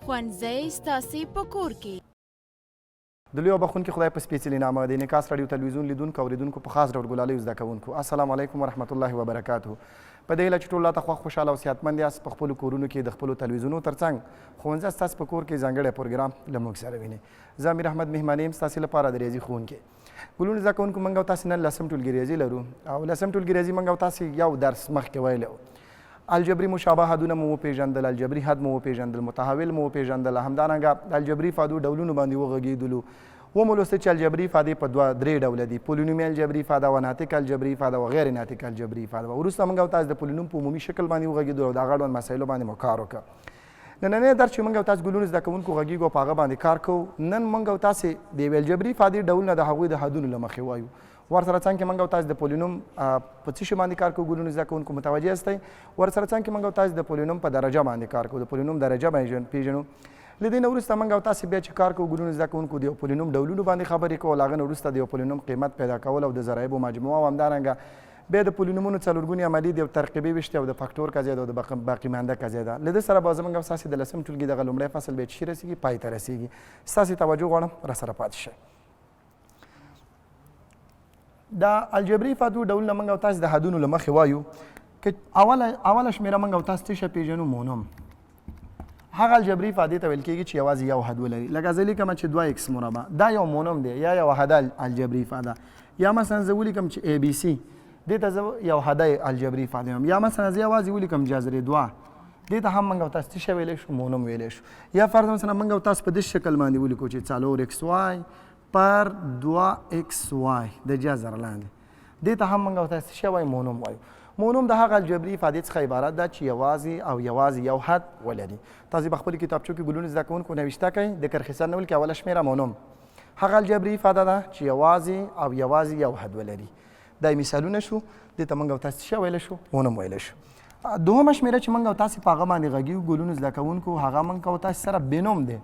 ښوونځی ستاسې په کور کې. د لوی او بخښونکي خدای په سپېڅلي نامه د انعکاس راډیو تلویزیون لیدونکو اورېدونکو په خاص ډول ګلالیو زده کوونکو، السلام علیکم ورحمت الله وبرکاته. په دې هیله چې ټول راته خوښ، خوشحاله او صحتمند یاست، په خپلو کورونو کې د خپلو تلویزیونو ترڅنګ ښوونځی ستاسې په کور کې ځانګړی پروګرام له موږ سره وینئ. زه امیر احمد مهماني یم، ستاسې لپاره د ریاضي ښوونکی. ګلونو زده کوونکو، موږ او تاسې نن لسم ټولګي ریاضي لرو او لسم ټولګي ریاضي موږ او تاسې یو درس مخکې ویلی و. الجبري مشابه حدونه مو وپېژندل، الجبري حد مو وپېژندل، متحول مو وپېژندل، همدارنګه د الجبري افادو ډولونو باندې وغږېدلو. ومو لوستل چې الجبري افادې په دوه درې ډوله دي، پولینومي الجبري افاده وه، ناطقه الجبري افاده وه، غیر ناطقه الجبري افاده وه. وروسته موږ او تاسې د پولینوم په عمومي شکل باندې وغږېدلو او د هغه اړوند مسایلو باندې مو کار وکړ. نننی درس چې موږ او تاسې ګلونو زده کوونکو غږېږو او په هغه باندې کار کوو، نن موږ او تاسې د یوې الجبري افادې ډولونه د هغوی د حدونو له مخې وایو. ورسره څنګ کې موږ او تاسې د پولینوم په څه شي باندې کار کوو؟ ګلونو زده کوونکو متوجه یاستئ؟ ورسره څنګ کې موږ او تاسې د پولینوم په درجه باندې کار کوو، د پولینوم درجه پېژنو. له دې نه وروسته موږ او تاسې بیا چې کار کوو ګلونو زده کوونکو، د یو پولینوم ډولونو باندې خبرې کوو، له هغه نه وروسته د یو پولینوم قیمت پیدا کول او د ضرایبو مجموعه او همدارنګه بیا د پولینومونو څلورګوني عملي د یو ترقیبي ویشتې او د فکټور قضیه ده او د باقي مانده قضیه ده. له ده سره به زموږ او ستاسې د لسم ټولګي دغه لومړی فصل بیا چې رسېږي پای ته رسېږي. ستاسې توجه غواړم، راسره پاتې شئ. د الجبري افادو ډولونه موږ او تاسو د حدونو له مخې وایو. که اوله شمېره موږ او تاسو څه شی پېژنو؟ مونوم. هغه الجبري افادې ته ویل کېږي چې یوازې یو حد ولري. لکه زه لیکم چې دوه ایکس مربع، دا یو مونوم دی یا یو حده الجبري افاده. یا مثلا زه ولیکم چې ای بي سي، دې ته زه یو حده الجبري افاده یم. یا مثلا زه یوازې ولیکم جذر دوه، دې ته هم موږ او تاسو څه شی ویلی شو؟ مونوم ویلی شو. یا فرض مثلا موږ او تاسو په دې شکل باندې ولیکو چې څلور ایکس وای پر دوه ایکس وای د جذر لاندې، دې ته هم موږ او تاسو څه شی وایو؟ مونوم وایو. مونوم د هغه الجبري افادې څخه عبارت ده چې یوازې او یوازې یو حد ولري. تاسو په خپلو کتابچو کې ګلونو زده کوونکو نوشته کړئ، د کرښې سر نه ولیکئ. اوله شمېره مونوم هغه الجبري افاده ده چې یوازې او یوازې یو حد ولري. دا یې مثالونه شو. دې ته موږ او تاسو څه شی ویلی شو؟ مونوم ویلی شو. دوهمه شمېره چې موږ او تاسو په هغه باندې غږیږو ګلونو زده کوونکو، هغه موږ او تاسو سره بینوم دی.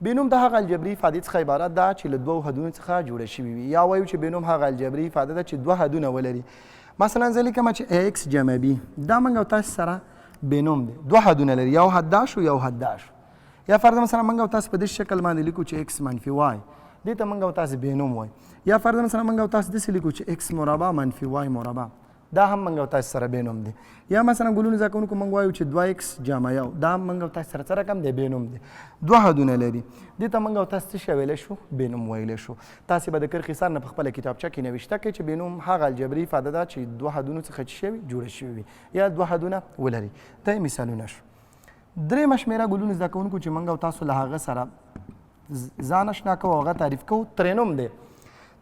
بینوم د هغه الجبري افادې څخه عبارت ده چې له دوو حدونو څخه جوړه شوې وي، یا وایو چې بینوم هغه الجبري افاده ده چې دوه حدونه ولري. مثلا زه لیکم چې ایکس جمع بی، دا موږ او تاسو سره بینوم دی، دوه حدونه لري، یو حد دا شو، یو حد دا شو. یا فرض مثلا موږ او تاسو په دې شکل باندې لیکو چې ایکس منفي وای، دې ته موږ او تاسو بینوم وایو. یا فرض مثلا موږ او تاسو داسې لیکو چې ایکس مربع منفي وای مربع، دا هم موږ او تاسو سره بینوم دی. یا مثلا ګلونو زده کوونکو موږ وایو چې دوه ایکس جمع یو، دا هم موږ او تاسو سره څه رقم دی؟ بینوم دی، دوه حدونه لري. دې ته موږ او تاسو څه شی ویلی شو؟ بینوم ویلی شو. تاسې به د کرښې سر نه په خپله کتابچه کې نوشته کړئ چې بینوم هغه الجبري افاده ده چې دوه حدونو څخه چې شوي جوړه شوې وي یا دوه حدونه ولري. دا یې مثالونه شو. درېیمه شمېره ګلونو زده کوونکو چې موږ او تاسو له هغه سره ځان اشنا کوو او هغه تعریف کوو، ترینوم دی.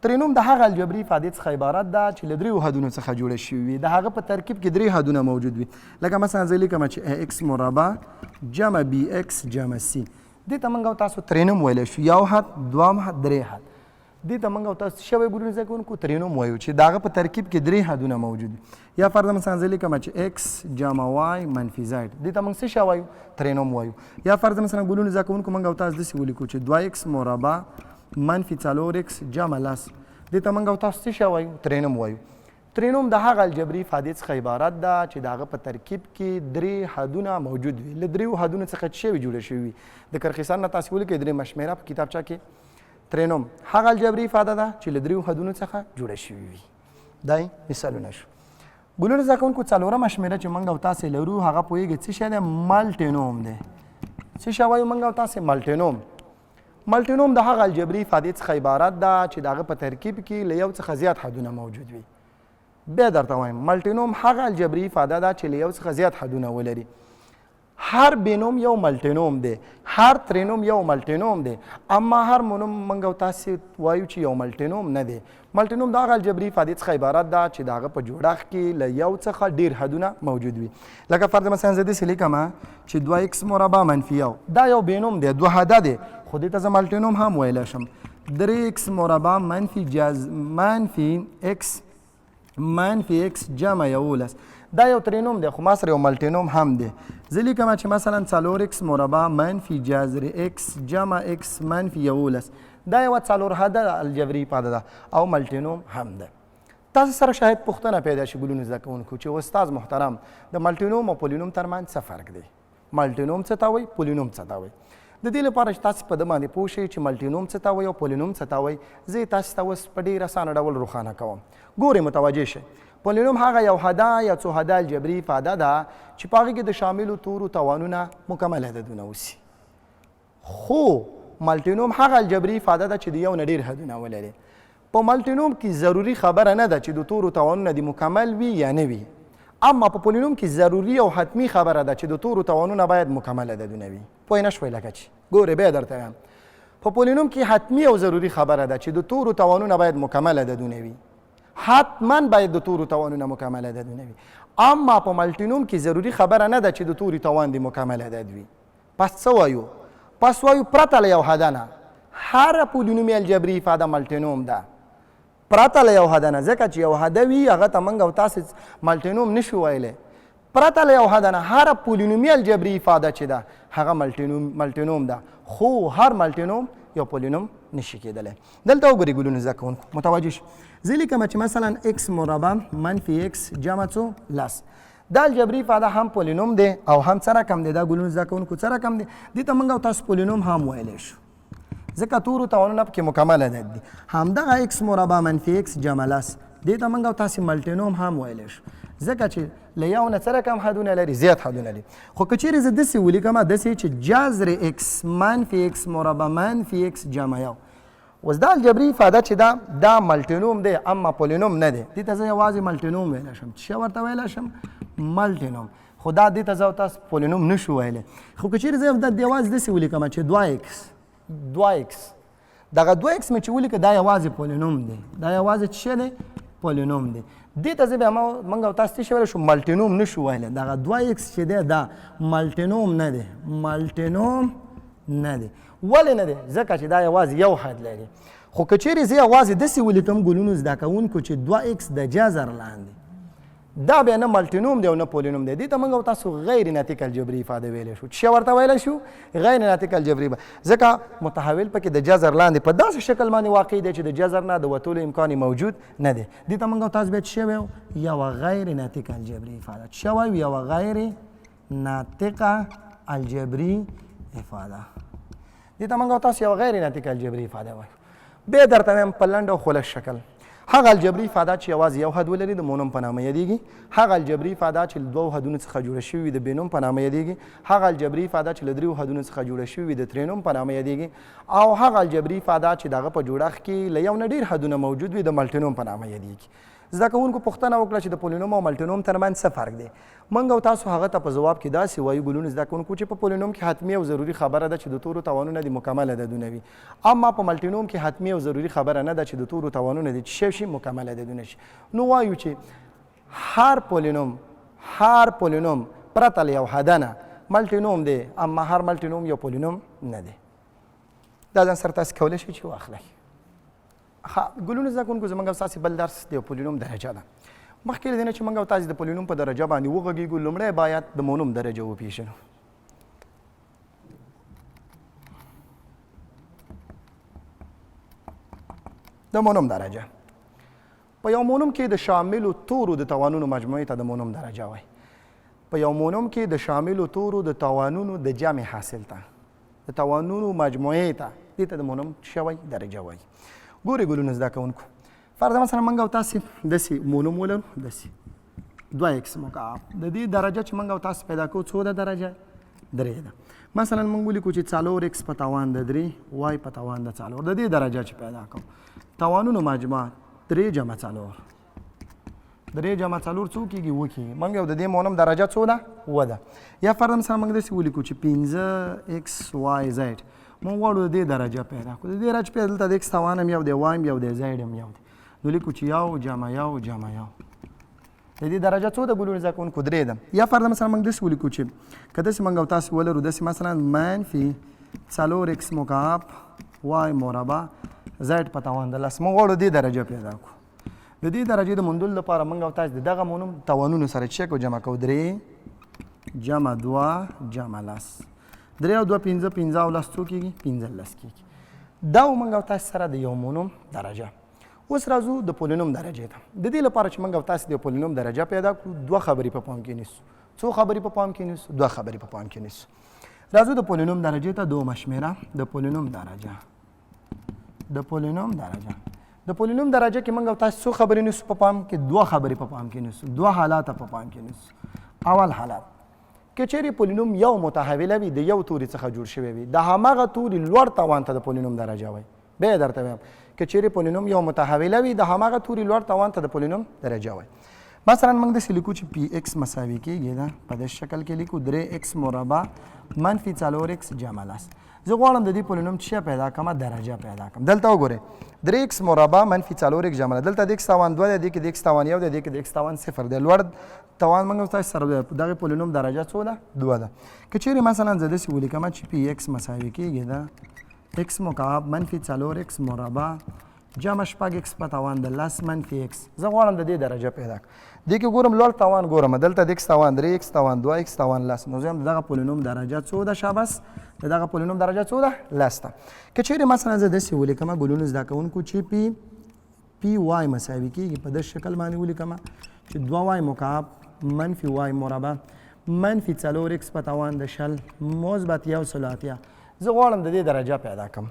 ترینوم د هغه الجبري افادې څخه عبارت ده چې له دریو حدونو څخه جوړه شوې وي، د هغه په ترکیب کې درې حدونه موجود وي. لکه مثلا زه لیکم چې ای ایکس مربع جمع بی ایکس جمع سی، دې ته موږ او تاسو ترینوم ویلی شو. یو حد، دوهم حد، درې حد. دې ته موږ او تاسو څه شی وایو ګلونو زده کوونکو؟ ترینوم وایو چې د هغه په ترکیب کې درې حدونه موجود وي. یا فرض مثلا زه لیکم چې ایکس جمع وای منفي زیډ، دې ته موږ څه شی وایو؟ ترینوم وایو. یا فرض مثلا ګلونو زده کوونکو موږ او تاسو داسې ولیکو چې دوه ایکس مربع منفي څلور ایکس جمع لس، دې ته موږ او تاسو څه شی وایو؟ ترینوم وایو. ترینوم د هغه الجبري افادې څخه عبارت ده چې د هغه په ترکیب کې درې حدونه موجود وي، له دریو حدونو څخه څه شی جوړه شوې وي. د کرښې سر نه تاسې ولیکئ درېیمه شمېره په کتابچه کې. ترینوم هغه الجبري افاده ده چې له دریو حدونو څخه جوړه شوې وي. دا یې مثالونه شو. ګلونو زده کوونکو څلورمه شمېره چې موږ او تاسې لرو هغه پوهېږئ څه شی دی؟ مالټینوم دی. څه شی وایو موږ او تاسې؟ مالټینوم. مالټینوم د هغه الجبري افادې څخه عبارت ده چې د هغه په ترکیب کې له یو څخه زیات حدونه موجود وي. بیا درته وایم، مالټینوم هغه الجبري افاده ده چې له یو څخه زیات حدونه ولري. هر بینوم یو ملټینوم دی، هر ترینوم یو ملټینوم دی، اما هر مونوم موږ او تاسې وایو چې یو ملټینوم نه دی. ملټینوم د هغه الجبري افادې څخه عبارت ده چې د هغه په جوړښت کې له یو څخه ډیر حدونه موجود وي. لکه فرض مثلا زه داسې لیکم چې دوه ایکس مربع منفي یو، دا یو بینوم دی، دوه حده دی، خو دې ته زه ملټینوم هم ویلی شم. درې ایکس مربع منفي جز منفي ایکس منفي ایکس جمع 11، دا یو ترینوم دی، خو ما سره یو ملټینوم هم دی. زه لیکم چې مثلا څلور ایکس مربع منفي جذر ایکس جمع ایکس منفي 11، دا یوه څلور حده الجبري افاده ده او ملټینوم هم ده. تاسو سره شاید پوښتنه پیدا شي ګلونو زده کوونکو چې استاد محترم د ملټینوم او پولینوم ترمنځ څه فرق دی؟ مالټینوم څه ته وایي؟ پولینوم څه ته وایي؟ د دې لپاره چې تاسو په ده باندې پوه شئ چې ملټینوم څه ته وایي او پولینوم څه ته وایي، زه یې تاسو ته اوس په ډېر اسانه ډول روښانه کوم. ګورئ، متوجه شئ، پولینوم هغه یو حده یا څو حده الجبري افاده ده چې په هغې کې د شاملو تورو توانونه مکمل عددونه اوسي. خو ملټینوم هغه الجبري افاده ده چې د یو نه ډېر حدونه ولري. په ملټینوم کې ضروري خبره نه ده چې د تورو توانونه دې مکمل وي یا نه وي، اما په پولینوم کې ضروري او حتمي خبره ده چې د تورو توانونه باید مکمل عددونه وي. پوه نه شوئ؟ لکه چې ګورئ بیا درته وایم، په پولینوم کې حتمي او ضروري خبره ده چې د تورو توانونه باید مکمل عددونه وي، حتما باید د تورو توانونه مکمل عددونه وي. اما په ملټینوم کې ضروري خبره نه ده چې د توري توان دې مکمل عدد وي. پس څه وایو؟ پس وایو پرته له یو حده نه هره پولینومي الجبري افاده ملټینوم ده، پرته له یو حده نه، ځکه چې یو حده وي هغه ته موږ او تاسې ملټینوم نشو ویلی. پرته له یو حده نه هره پولینومي الجبري افاده چې ده هغه ملټینوم ده، خو هر ملټینوم یو پولینوم نشي کېدلی. دلته وګورئ ګلونو زده کوونکو، متوجه شئ، زه لیکم چې مثلا ایکس مربع منفي ایکس جمع څو لس، دا الجبري افاده هم پولینوم دی او هم څه رقم دی؟ دا ګلونو زده کوونکو څه رقم دی؟ دې ته موږ او تاسو پولینوم هم ویلی شو، ځکه تورو توانونه پکې مکمل عدد دي. همدغه ایکس مربع منفي ایکس جمع لس، دې ته موږ او تاسې ملټینوم هم ویلی شو، ځکه چې له یو نه څه رقم حدونه لري؟ زیات حدونه لري. خو که چیرې زه داسې ولیکم، داسې چې جذر ایکس منفي ایکس مربع منفي ایکس جمع یو، اوس دا الجبري افاده چې ده دا ملټینوم دی اما پولینوم نه دی. دې ته زه یوازې ملټینوم ویلی شم. څه ورته ویلی شم؟ ملټینوم. خو دا دې ته زه او تاسو پولینوم نشو ویلی. خو که چیرې زه دا یوازې داسې ولیکم چې دوه ایکس، دوه ایکس، دغه دوه ایکس مې چې ولیکه دا یوازې پولینوم دی، دا یوازې څه دی؟ پولینوم دی. دې ته زه بیا موږ او تاسو څه شی ویلی شو؟ ملټینوم نشو ویلی. دغه دوه ایکس چې دی دا ملټینوم نه دی، ملټینوم نه دی. ولې نه دی؟ ځکه چې دا یوازې یو حد لري. خو که چیرې زه یوازې داسې ولیکم ګلونو زده کوونکو چې دوه ایکس د جذر لاندې، دا بیا نه ملټینوم دی او نه پولینوم دی. دې ته موږ او تاسو غیر ناطق الجبري افاده ویلی شو. څه ورته ویلی شو؟ غیر ناطق الجبري، ځکه متحول پکې د جذر لاندې په داسې شکل باندې واقع دی چې د جذر نه د وتلو امکان موجود نه دی. دې ته موږ او تاسو بیا څه وایو؟ یوه غیر ناطق الجبري افاده. څه وایو؟ یوه غیر ناطقه الجبري افاده. دې ته موږ او تاسو یوه غیر ناطقه الجبري افاده وایو. بیا درته وایم په لنډ او خلص شکل، هغه الجبري افاده چې یوازې یو حد ولري د مونوم په نامه یادېږي، هغه الجبري افاده چې له دوو حدونو څخه جوړه شوې وي د بینوم په نامه یادېږي، هغه الجبري افاده چې له دریو حدونو څخه جوړه شوې وي د ترینوم په نامه یادېږي، او هغه الجبري افاده چې د هغه په جوړښت کې له یو نه ډېر حدونه موجود وي د ملټینوم په نامه یادېږي. زده کوونکو پوښتنه وکړه چې د پولینوم او ملټینوم ترمنځ څه فرق دی؟ موږ او تاسو هغه ته په ځواب کې داسې وایو ګلونو زده کوونکو چې په پولینوم کې حتمي او ضروري خبره ده چې د تورو توانونه دې مکمل عددونه وي، اما په ملټینوم کې حتمي او ضروري خبره نه ده چې د تورو توانونه دې چې شي مکمل عددونه شي. نو وایو چې هر پولینوم، هر پولینوم پرته له یو حده نه ملټینوم دی، اما هر ملټینوم یو پولینوم نه دی. دا ځان سره تاسو کولی شئ چې واخلئ. ښه ګلونو زده کوونکو، زموږ او ستاسې بل درس د پولینوم درجه ده. مخکې له دې نه چې موږ او تاسې د پولینوم په درجه باندې وغږېږو، لومړی باید د مونوم درجه وپېژنو. د مونوم درجه په یو مونوم کې د شاملو تورو د توانونو مجموعې ته د مونوم درجه وایي. په یو مونوم کې د شاملو تورو د توانونو د جمع حاصل ته، د توانونو مجموعې ته، دې ته د مونوم څه وایي؟ درجه وایي. ګورئ ګلونه زده کوونکو، فرض مثلا موږ او تاسې داسې مونوم ولرو، داسې دوه ایکس مکعب، د دې درجه چې موږ او تاسې پیدا کوو څو ده؟ درجه درې ده. مثلا موږ ولیکو چې څلور ایکس په توان د درې، وای په توان د څلور، د دې درجه چې پیدا کوو توانونو مجموعه درې جمع څلور، درې جمع څلور څو کېږي؟ اووه کېږي. موږ یو د دې مونوم درجه څو ده؟ اووه ده. یا فرض مثلا موږ داسې ولیکو چې پنځه ایکس وای زیډ، موږ غواړو د دې درجه پیدا کړو. د دې درجه پیدا دلته د ایکس توان هم یو دی، وای هم یو دی، زیډ هم یو دی، نو لیکو چې یو جمع یو جمع یو. د دې درجه څو ده ګلونو زده کوونکو؟ درې ده. یا فرض مثلا موږ داسې ولیکو چې که داسې موږ او تاسې ولرو داسې مثلا منفي څلور ایکس مکعب وای مربع زیډ په توان د لس، موږ غواړو دې درجه پیدا کړو. د دې درجې د موندلو لپاره موږ او تاسې د دغه مونوم توانونو سره چې کوو جمع کوو، درې جمع دوه جمع لس، درې او دوه پنځه، پنځه او لس څو کېږي؟ پنځلس کېږي. دا و موږ او تاسې سره د یو مونوم درجه. اوس راځو د پولینوم درجې ته. د دې لپاره چې موږ او تاسې د پولینوم درجه پیدا کړو، دوه خبرې په پام کې نیسو. څو خبرې په پام کې نیسو؟ دوه خبرې په پام کې نیسو. راځو د پولینوم درجې ته. دومه شمېره د پولینوم درجه، د پولینوم درجه، د پولینوم درجه کې موږ تاسو څو خبرې نیسو په پام کې؟ دوه خبرې په پام کې نیسو، دوه حالات په پام کې نیسو. اول حالت، که چیرې پولینوم یو متحوله وي، د یو توري څخه جوړ شوی وي، د هماغه توري لوړ توان ته د پولینوم درجه وایي. بیا درته وایم، که چیرې پولینوم یو متحوله وي، د هماغه توري لوړ توان ته د پولینوم درجه وایي. مثلا موږ داسې لیکو چې پی ایکس مساوي کېږي ده، په دې شکل کې لیکو درې ایکس مربع منفي څلور ایکس جمع لس. زه غواړم د دې پولینوم څه پیدا کړم؟ درجه پیدا کړم. دلته وګورئ، درې ایکس مربع منفي څلور ایکس جمع، دلته د ایکس توان دوه دی، دې کې د ایکس توان یو دی، دې کې د ایکس توان صفر دی. لوړ توان موږ تاسو سره دی، دغه پولینوم درجه څو ده؟ دوه ده. که چیرې مثلا زه داسې ولیکم چې پی ایکس مساوي کېږي ده ایکس مکعب منفي څلور ایکس مربع جمع شپږ ایکس په توان د لس منفي ایکس، زه غواړم د دې درجه پیدا کړم. دې کې ګورم لوړ توان ګورم، دلته د ایکس توان درې، ایکس توان دوه، ایکس توان لس. نو زه هم دغه پولینوم درجه څو ده؟ شاباس، د دغه پولینوم درجه څو ده؟ لس ده. که چیرې مثلا زه داسې ولیکم ګلونو زده کوونکو چې پی پی وای مساوي کېږي، په داسې شکل باندې ولیکم چې دوه وای مکعب منفي وای مربع منفي څلور ایکس په توان د 20 مثبت 180، زه غواړم د دې درجه پیدا کړم.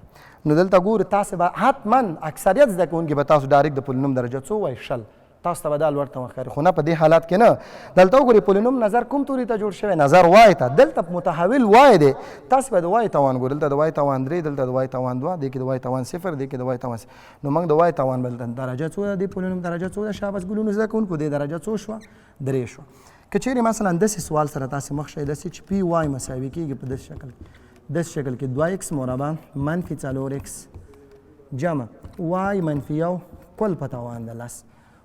نو دلته ګورو، تاسې به حتما اکثریت زده کوونکي به تاسو ډایرکټ د پولینوم درجه څو وایي؟ 20. تاسو ته به دا لوړ توان ښکاري، خو نه، په دې حالت کې نه. دلته وګورئ، پولینوم نظر کوم توري ته جوړ شوی؟ نظر وای ته. دلته متحول وای دی، تاسو به د وای توان ګورئ. دلته د وای توان درې، دلته د وای توان دوه، دې کې د وای توان صفر، دې کې د وای توان. نو موږ د وای توان بل درجه څو ده؟ دې پولینوم درجه څو ده؟ شاباس ګلونو زده کوونکو، دې درجه څو شوه؟ درې شوه. که چیرې مثلا داسې سوال سره تاسې مخ شئ، داسې چې پی وای مساوي کېږي په داسې شکل کې، داسې شکل کې دوه ایکس مربع منفي څلور ایکس جمع وای منفي یو کل په توان د لس،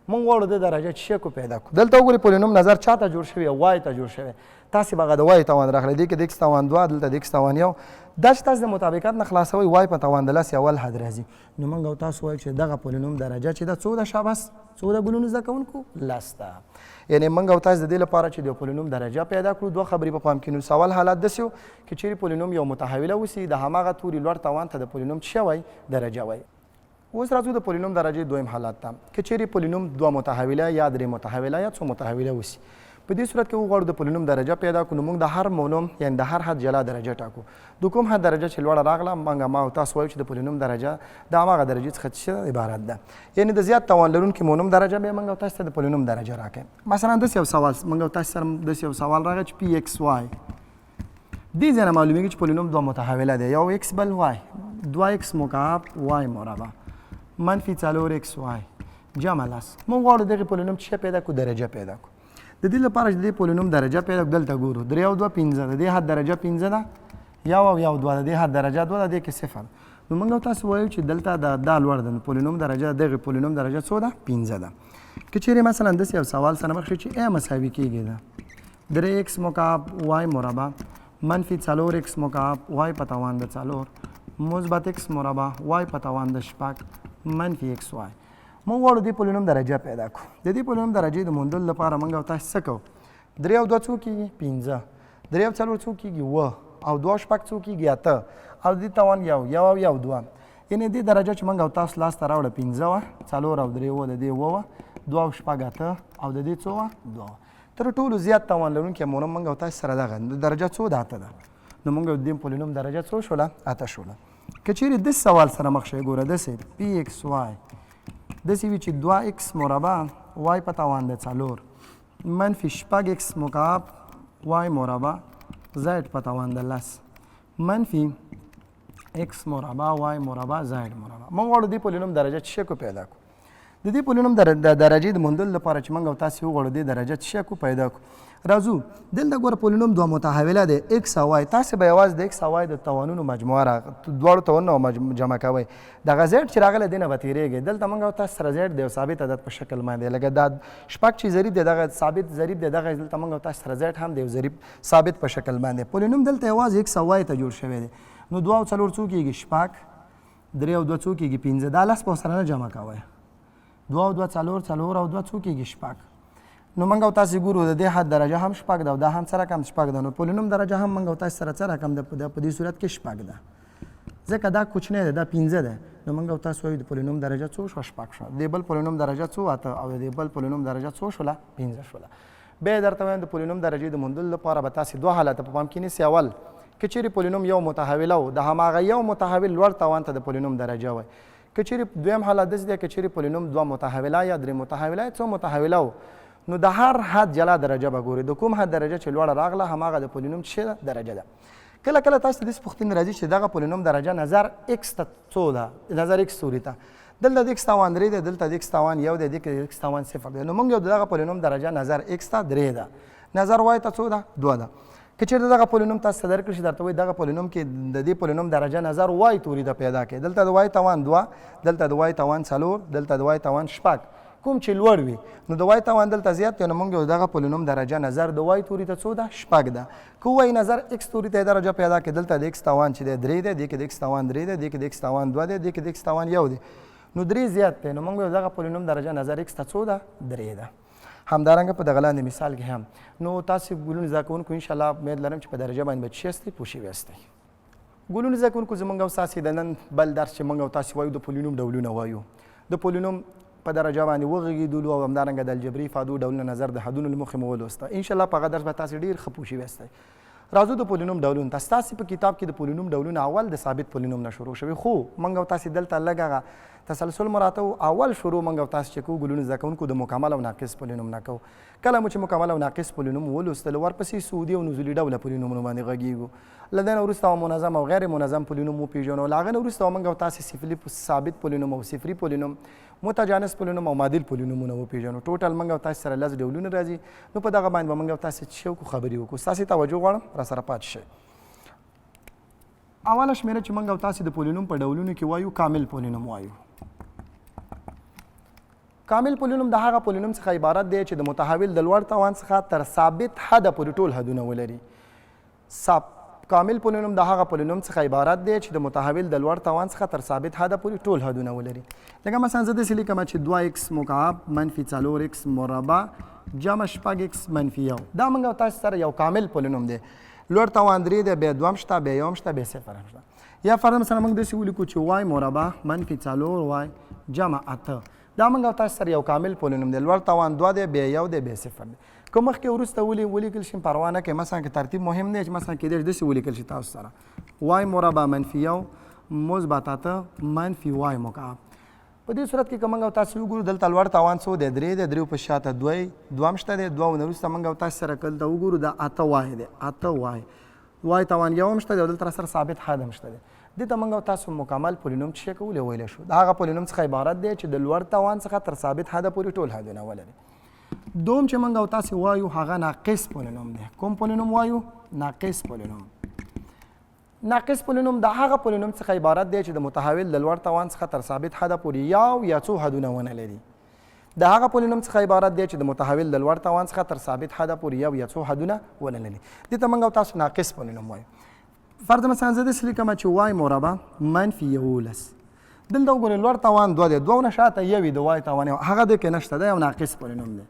مونږ غواړو د درجه چې کو پیدا کړو. دلته وګورئ، پولینوم نظر چاته جوړ شوی؟ وای ته جوړ شوی. تاسې به هغه د وای توان راغلی، دې کې د ایکس توان دوه، دلته د ایکس توان یو. دا چې تاسې د مطابقت نه خلاصوئ، وای په توان د لس اول حد راځي. نو مونږ او تاسو وایو چې دغه پولینوم درجه چې ده څو ده؟ شاباس، څو ده ګلونو زده کوونکو؟ لس ده. یعنې مونږ او تاسو د دې لپاره چې د پولینوم درجه پیدا کړو، دوه خبرې په پام کې نیسو. اول حالت داسې و که چیرې پولینوم یو متحوله اوسي، د هماغه توري لوړ توان ته د پولینوم څه وایي؟ درجه وایي. اوس راځو د پولینوم درجې دویم حالت ته. که چیرې پولینوم دوه متحوله یا درې متحوله یا څو متحوله اوسي، په دې صورت کې وغواړو د پولینوم درجه پیدا کړو، نو موږ د هر مونوم یعنی د هر حد جلا درجه ټاکو. د کوم حد درجه چې لوړه راغله، موږ ما او تاسو وایو چې د پولینوم درجه د هماغه درجې څخه څه عبارت ده. یعنی د زیات توان لرونکي مونوم درجه بیا موږ او تاسو ته د پولینوم درجه راکوي. مثلا داسې یو سوال موږ او تاسو سره داسې یو سوال راغی چې پی ایکس وای، دې ځای نه معلومیږي چې پولینوم دوه متحوله دی، یو ایکس بل وای. دوه ایکس مکعب وای مربع منفي څلور ایکس وای جمع لس. موږ غواړو دغې پولینوم څه پیدا کړو؟ درجه پیدا کړو. د دې لپاره چې د دې پولینوم درجه پیدا کړو، دلته ګورو درې او دوه پنځه، د دې حد درجه پنځه ده، یو او یو دوه، د دې حد درجه دوه ده، دې کې صفر. نو موږ تاسو وایو چې دلته دا لوړ ده، نو پولینوم درجه دغې پولینوم درجه څو ده؟ پنځه ده. که چیرې مثلا داسې یو سوال سره مخ شي چې ای مساوي کېږي ده درې ایکس مکعب وای مربع منفي څلور ایکس مکعب وای په توان د څلور مثبت ایکس مربع وای په توان د شپږ منفي ایکس وای، موږ غواړو دې پولینوم درجه پیدا کړو. د دې پولینوم درجې د موندلو لپاره موږ او تاسو څه کوو؟ درې او دوه څو کېږي؟ پنځه. درې او څلور څو کېږي؟ اووه. او دوه شپږ څو کېږي؟ اته. او د دې توان یو، یو او یو دوه. یعنې دې درجه چې موږ او تاسو لاسته راوړه پنځه وه، څلور او درې اووه، د دې اووه وه، دوه او شپږ اته، او د دې څو وه؟ دوه وه. تر ټولو زیات توان لرونکی مونوم موږ او تاسو سره دغه درجه څو ده؟ اته ده. نو موږ د دې پولینوم درجه څو شوله؟ اته شوله. که چیرې داسې سوال سره مخ شئ، ګوره داسې پی ایکس وای داسې وي چې دوه ایکس مربع وای په توان د څلور منفي شپږ ایکس مکعب وای مربع زائد په توان د لس منفي ایکس مربع وای مربع زائد مربع، موږ غواړو دې پولینوم درجه څه کو پیدا کړو. د دې پولینوم د درجې د موندلو لپاره چې موږ او تاسې وغواړو دې درجه څه کو پیدا کړو، راځو دلته ګوره پولینوم دوه متحوله دی، ایکس او وای. تاسې به یوازې د ایکس او وای د توانونو مجموعه را دواړو توانونو جمع کوئ، دغه زیډ چې راغلی دې نه به تېرېږئ. دلته موږ او تاسې سره زیډ د یو ثابت عدد په شکل باندې، لکه دا شپږ چې ضریب دی دغه ثابت ضریب دی، دغه دلته موږ او تاسې سره زیډ هم د یو ضریب ثابت په شکل باندې. پولینوم دلته یوازې ایکس او وای ته جوړ شوی دی. نو دوه او څلور څو کېږي؟ شپږ. درې او دوه څو کېږي؟ پنځه. دا لس به سره نه جمع کوئ. دوه او دوه څلور، څلور او دوه څو کېږي؟ شپږ. نو موږ او تاسې ګورو د دې حد درجه هم شپږ ده او دا هم څه رقم شپږ ده. نو پولینوم درجه هم موږ او تاسې سره څه رقم ده؟ په دې صورت کې شپږ ده، ځکه دا کوچنی دی، دا پنځه ده. نو موږ او تاسو وایو د پولینوم درجه څو شوه؟ شپږ شوه. د دې بل پولینوم درجه څو؟ اته. او د دې بل پولینوم درجه څو شوله؟ پنځه شوله. بیا یې درته وایم د پولینوم درجې د موندلو لپاره به تاسې دوه حالته په پام کې نیسئ. اول، که چیرې پولینوم یو متحوله و، د هماغه یو متحول لوړ توان ته د پولینوم درجه وایي. که چیرې دویم حالت داسې دی، که چیرې پولینوم دوه متحوله یا درې متحوله یا څو متحوله و، نو د هر حد جلا درجه به ګوري. د کوم حد درجه چې لوړه راغله هماغه د پولینوم څه ده؟ درجه ده. کله کله تاسو ته داسې پوښتنې راځي چې دغه پولینوم درجه نظر ایکس ته څو ده، نظر ایکس توري ته. دلته د ایکس توان درې دی، دلته د ایکس توان یو دی، دې کې د ایکس توان صفر دی. نو موږ یو دغه پولینوم درجه نظر ایکس ته درې ده، نظر وای ته څو ده؟ دوه ده. که چېرته دغه پولینوم تاسو ته درکړل شي، درته وایي دغه پولینوم کې د دې پولینوم درجه نظر وای توري ته پیدا کړئ. دلته د وای توان دوه، دلته د وای توان څلور، دلته د وای توان شپږ، کوم چې لوړ وي نو د وای توان دلته زیات دی. نو موږ یو دغه پولینوم درجه نظر د وای توري ته څو ده؟ شپږ ده. که ووایي نظر ایکس توري ته درجه پیدا کړئ، دلته د ایکس توان چې دی درې دی، دې کې د ایکس توان درې دی، دې کې د ایکس توان دوه دی، دې کې د ایکس توان یو دی، نو درې زیات دی. نو موږ یو دغه پولینوم درجه نظر ایکس ته څو ده؟ درې ده. همدارنګه په دغه لاندې مثال کې هم نو تاسو ګلونو زده کوونکو ان شاء الله امید لرم چې په درجه باندې به څه یاستئ، پوه شوي یاستئ. ګلونو زده کوونکو، زمونږ او ستاسې د نن بل درس چې مونږ او تاسې وایو د پولینوم ډولونه وایو. د پولینوم په درجه باندې وغږېدلو او همدارنګه د الجبري افادو ډولونه نظر د حدونو له مخې مو ولوسته. ان شاء الله په هغه درس به تاسې ډېر ښه پوه شوي یاستئ. راځو د پولینوم ډولونو ته. ستاسې په کتاب کې د پولینوم ډولونه اول د ثابت پولینوم نه شروع شوي، خو موږ او تاسې دلته لږ هغه تسلسل مراعاتوو. اول شروع موږ او تاسې چې کوو ګلونو زده کوونکو د مکمل او ناقص پولینوم نه کوو. کله مو چې مکمل او ناقص پولینوم ولوستلو، ورپسې صعودي او نزولي ډوله پولینومونو باندې غږیږو. له دې نه وروسته به منظم او غیر منظم پولینوم وپېژنو. له هغه نه وروسته به موږ او تاسې صفري ثابت پولینوم او صفري پولینوم، متجانس پولینوم او معادل پولینومونه وپېژنو. ټوټل موږ او تاسې سره لس ډولونه راځي. نو په دغه باندې به موږ او تاسې څه وکړو، خبرې وکړو. ستاسې توجه غواړم، را سره پاتې شئ. اوله شمېره چې موږ او تاسې د پولینوم په ډولونو کې وایو کامل پولینوم وایو. کامل پولینوم د هغه پولینوم څخه عبارت دی چې د متحول د لوړ توان څخه تر ثابت حده پورې ټول حدونه ولري. کامل پولینوم د هغه پولینوم څخه عبارت دی چې د متحول د لوړ توان څخه تر ثابت حده پورې ټول حدونه ولري. لکه مثلا زه داسې لیکم چې دوه ایکس مکعب منفي څلور ایکس مربع جمع شپږ ایکس منفي یو. دا موږ او تاسو سره یو کامل پولینوم دی. لوړ توان درې دی، بیا دوه هم شته، بیا یو هم شته، بیا صفر هم شته. یا فرض مثلا موږ داسې ولیکو چې وای مربع منفي څلور وای جمع اته. دا موږ او تاسو سره یو کامل پولینوم دی. لوړ توان دوه دی، بیا یو دی، بیا صفر دی. که مخکې وروسته ولیکل شي پروا نه کوي. مثلا که ترتیب مهم دی چې مثلا کېدای شي داسې ولیکل شي تاسو سره وای مربع منفي یو مثبت اته منفي وای مکعب. په دې صورت کې که موږ او تاسو وګورو دلته لوړ توان څو دی؟ درې دی. درې په شاته دوه دوه هم شته دی. دوه نه وروسته موږ او تاسو سره دلته وګورو دا اته وای دی، اته وای، وای توان یو هم شته دی او دلته سره ثابت حد هم شته دی. دې ته موږ او تاسو مکمل پولینوم څه شی کولی ویلی شو؟ د هغه پولینوم څخه عبارت دی چې د لوړ توان څخه تر ثابت حده پورې ټول حدونه ولري. دوم چې موږ او تاسو وایو هغه ناقص پولینوم دی. کوم پولینوم وایو؟ ناقص پولینوم. ناقص پولینوم د هغه پولینوم څخه عبارت دی چې د متحول د لوړ توان څخه تر ثابت حده پورې یو یا څو حدونه ونه لري. د هغه پولینوم څخه عبارت دی چې د متحول د لوړ توان څخه تر ثابت حده پورې یو یا څو حدونه ونه لري. دې ته موږ او تاسو ناقص پولینوم وایو. فرض مثلا زه داسې لیکم چې وای مربع منفي 11. دلته وګورئ لوړ توان دوه دی، دوه نه شاته یو د وای توان یو، هغه دې کې نشته دی، یو ناقص پولینوم دی.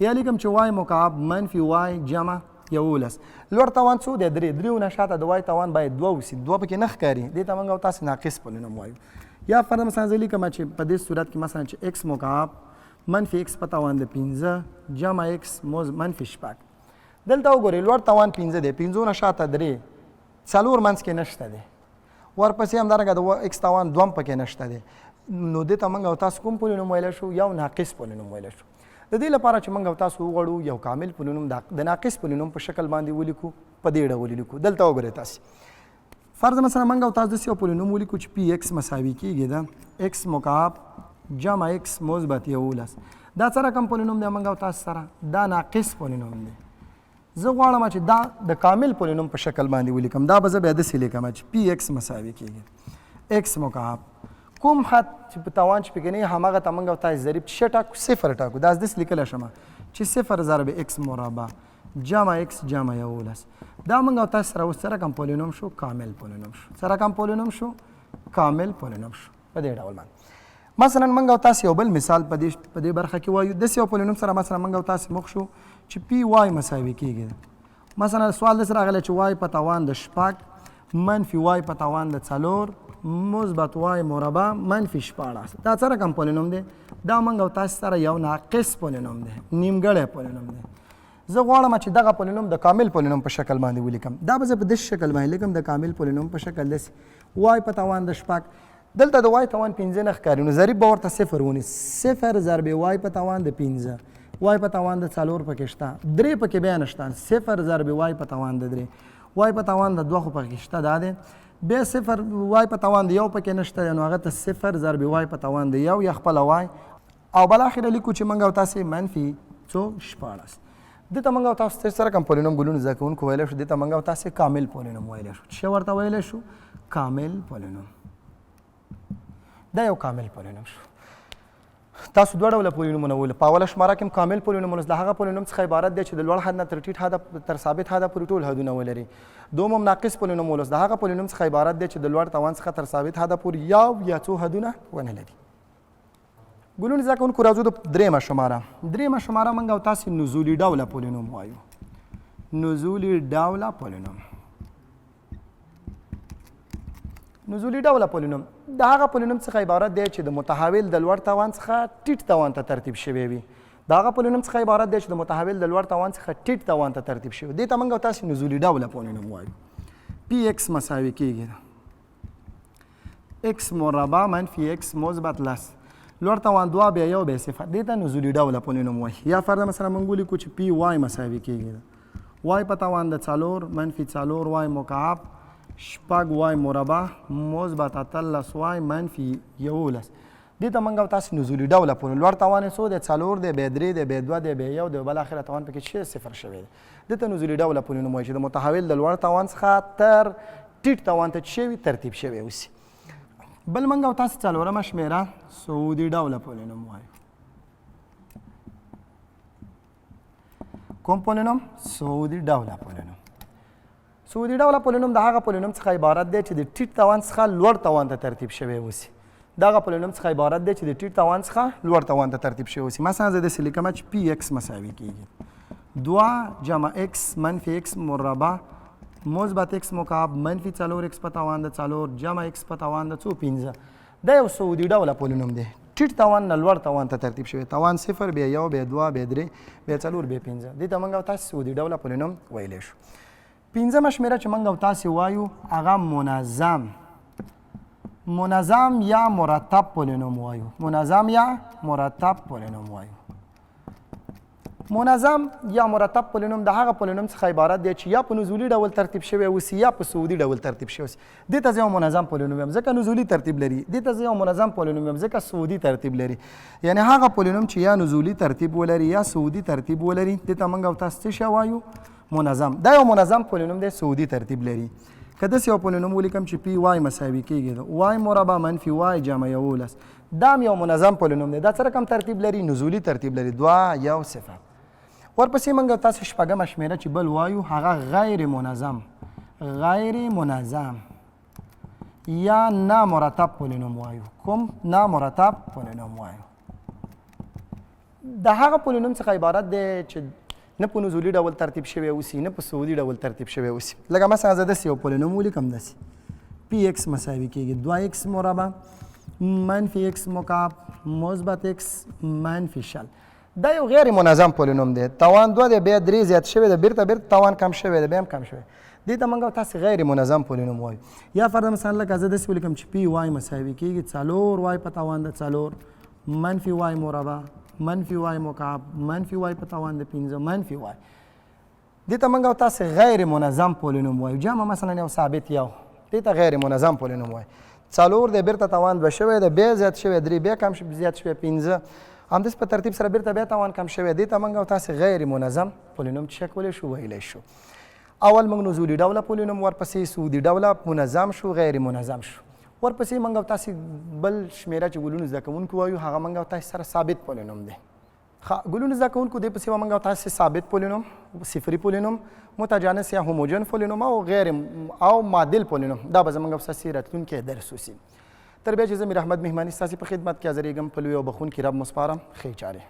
یا لیکم چې وای مکعب منفي وای جمع 11. لوړ توان څو دی؟ درې. دریو نه شاته د وای توان باید دوه اوسي، دوه پکې نه ښکاري، دې ته موږ او تاسې ناقص پولینوم وایو. یا فرض مثلا زه لیکم چې په دې صورت کې مثلا چې ایکس مکعب منفي ایکس په توان د پنځه جمع ایکس منفي شپږ. دلته وګورئ لوړ توان پنځه دی، پنځو نه شاته درې، څلور منځ کې نشته دی. ورپسې همدارنګه د ایکس توان دوه هم پکې نشته دی. نو دې ته موږ او تاسو کوم پولینوم ویلی شو؟ یو ناقص پولینوم ویلی شو. د دې لپاره چې موږ او تاسو وغواړو یو کامل پولینوم د ناقص پولینوم په شکل باندې ولیکو، په دې ډول ولیکو. دلته وګورئ تاسو فرض مثلا موږ او تاسو داسې یو پولینوم ولیکو چې پی ایکس مساوي کېږي د ایکس مکعب جمع ایکس مثبت 11. دا څه رقم پولینوم دی موږ او تاسو سره؟ دا ناقص پولینوم دی. زه غواړم چې دا د کامل پولینوم په شکل باندې ولیکم. دا به زه بیا داسې لیکم چې پی ایکس مساوي کېږي ایکس مکعب کوم حد چې په توان چې پکې نه وي هماغه ته موږ او تاسو ضریب څه ټاکو؟ صفر ټاکو. دا داسې لیکلی شم چې صفر ضرب ایکس مربع جمع ایکس جمع 11. دا موږ او تاسو سره اوس څه رقم پولینوم شو؟ کامل پولینوم شو. څه رقم پولینوم شو؟ کامل پولینوم شو. په دې ډول باندې مثلا موږ او تاسو یو بل مثال په دې برخه کې وایو. داسې یو پولینوم سره مثلا موږ او تاسو مخ شو چې پی وای مساوي کېږي. مثلا سوال داسې راغلی چې وای په توان د شپږ منفي وای په توان د څلور مثبت وای مربع منفي 16. دا څه رقم پولینوم دی؟ دا موږ او تاسو سره یو ناقص پولینوم دی، نیمګړی پولینوم دی. زه غواړم چې دغه پولینوم د کامل پولینوم په شکل باندې ولیکم. دا به زه په داسې شکل باندې لیکم، د کامل پولینوم په شکل داسې وای په توان د 6. دلته د وای توان 5 نه ښکاري، نو ضریب به ورته 0 ونیسي. 0 ضرب وای په توان د 5، وای په توان د 4 پکې شته، 3 پکې بیا نشته. 0 ضرب وای په توان د 3، وای په توان د 2 خو پکې شته دا دی. بیا 0 وای په توان د 1 پکې نشته، نو هغه ته 0 ضرب وای په توان د 1 یا خپله وای. او بالاخره لیکو چې موږ او تاسې منفي څو 16. دې ته موږ او تاسو سره کوم پولینوم ګلونو زده کوونکو ویلی شو؟ دې ته موږ او تاسې کامل پولینوم ویلی شو. څه ورته ویلی شو؟ کامل پولینوم. دا یو کامل پولینوم شو. تاسو دوه ډوله پولینومونه وویل. په اوله شماره کې هم کامل پولینوم ولوست، د هغه پولینوم څخه عبارت دی چې د لوړ حد نه تر ټیټ حده تر ثابت حده پورې ټول حدونه ولري. دوم هم ناقص پولینوم ولوست، د هغه پولینوم څخه عبارت دی چې د لوړ توان څخه تر ثابت حده پورې یو یا څو حدونه ونه لري. ګلونو زده کوونکو راځو د درېیمه شماره. درېیمه شماره موږ او تاسې نزولي ډوله پولینوم وایو. نزولي ډوله پولینوم، نزولي ډوله پولینوم د هغه پولینوم څخه عبارت دی چې د متحول د لوړ توان څخه ټیټ توان ته ترتیب شوی وي. د هغه پولینوم څخه عبارت دی چې د متحول د لوړ توان څخه ټیټ توان ته ترتیب شوی. دې ته موږ او تاسې نزولي ډوله پولینوم وایو. پی ایکس مساوي کېږي x مربع منفي x مثبت 10، لوړ توان 2 بیا 1 بیا 0. دې ته نزولي ډوله پولینوم وایي. یا فرض مثلا موږ ولیکو چې پی وای مساوي کېږي وای په توان د 4 منفي 4 وای مکعب 6 وای مربع مثبت 18 وای منفي 11. دې ته موږ او تاسې نزولي ډوله پولینوم. لوړ توان یې څو دی؟ 4 دی، بیا 3 دی، بیا 2 دی، بیا 1 دی، بالاخره توان پکې چې 0 شوی دی. دې ته نزولي ډوله پولینوم وایي چې د متحول د لوړ توان څخه تر ټیټ توان ته چې شوي ترتیب شوی اوسي. بل موږ او تاسې څلورمه شمېره سعودي ډوله پولینوم وایو. کوم پولینوم؟ سعودي ډوله پولینوم. سعودي ډوله پولینوم د هغه پولینوم څخه عبارت دی چې د ټیټ توان څخه لوړ توان ته ترتیب شوی اوسي. دغه پولینوم څخه عبارت دی چې د ټیټ توان څخه لوړ توان ته ترتیب شوی اوسي. مثلا زه داسې لیکم چې پی ایکس مساوي کېږي 2 جمع ایکس منفي ایکس مربع مثبت ایکس مکعب منفي 4 ایکس په توان د 4 جمع ایکس په توان د څو 5. دا یو سعودي ډوله پولینوم دی. ټیټ توان نه لوړ توان ته ترتیب شوی. توان 0 بیا 1 بیا 2 بیا 3 بیا 4 بیا 5. دې ته موږ او تاسې سعودي ډوله پولینوم ویلی شو. پنځمه شمېره چې موږ او تاسې وایو هغه منظم، منظم یا مرتب پولینوم وایو. منظم یا مرتب پولینوم وایو. منظم یا مرتب پولینوم د هغه پولینوم څخه عبارت دی چې یا په نزولي ډول ترتیب شوی اوسي یا په صعودي ډول ترتیب شوی اوسي. دې ته زه یو منظم پولینوم وایم ځکه نزولي ترتیب لري. دې ته زه یو منظم پولینوم وایم ځکه صعودي ترتیب لري. یعنی هغه پولینوم چې یا نزولي ترتیب ولري یا صعودي ترتیب ولري، دې ته موږ او تاسو څه شی وایو؟ منظم. دا یو منظم پولینوم دی، صعودي ترتیب لري. که داسې یو پولینوم ولیکم چې پی وای مساوي کېږي د وای مربع منفي وای جمع 11، دا هم یو منظم پولینوم دی. دا څه رقم ترتیب لري؟ نزولي ترتیب لري، 2 1 0. ورپسې موږ تاسو شپږمه شمېره چې بل وایو هغه غیر منظم، غیر منظم یا نامرتب پولینوم وایو. کوم؟ نامرتب پولینوم وایو. د هغه پولینوم څخه عبارت دی چې نه په نزولي ډول ترتیب شوی اوسي نه په صعودي ډول ترتیب شوی اوسي. لکه مثلا زه داسې یو پولینوم ولیکم داسې پی ایکس مساوي کېږي 2 ایکس مربع منفي ایکس مکعب مثبت ایکس منفي 20. دا یو غیر منظم پولینوم دی. توان 2 دی، بیا 3 زیات شوی دی، بیرته بیرته توان کم شوی دی، بیا هم کم شوی. دې ته موږ تاسې غیر منظم پولینوم وایو. یا فرض مثلا لکه زه داسې ولیکم چې پی وای مساوي کېږي 4 وای په توان د 4 منفي وای مربع منفي وای مکعب منفي وای په توان د 5 منفي وای. دې ته موږ او تاسې غیر منظم پولینوم وایو. جمع مثلا یو ثابت یو، دې ته غیر منظم پولینوم وایو. 4 دی، بیرته توان 2 شوی دی، بیا زیات شوی 3، بیا کم زیات شوی 5، همداسې په ترتیب سره بیرته بیا توان کم شوی. دې ته موږ او تاسې غیر منظم پولینوم څه کولی شو؟ ویلی شو. اول موږ نزولي ډوله پولینوم، ورپسې صعودي ډوله، منظم شو، غیر منظم شو. ورپسې موږ او تاسې بل شمېره چې ګلونو زده کوونکو وایو هغه موږ او تاسې سره ثابت پولینوم دی. ګلونو زده کوونکو دې پسې به موږ او تاسې ثابت پولینوم، صفري پولینوم، متجانس یا هوموجن پولینوم او غیر او معادل پولینوم، دا به زموږ او ستاسې راتلونکی درس اوسي. تر بیا چې زه میر احمد مهماني ستاسې په خدمت کې حاضرېږم، په لوی او بخښونکي رب مو سپارم. ښې چارې.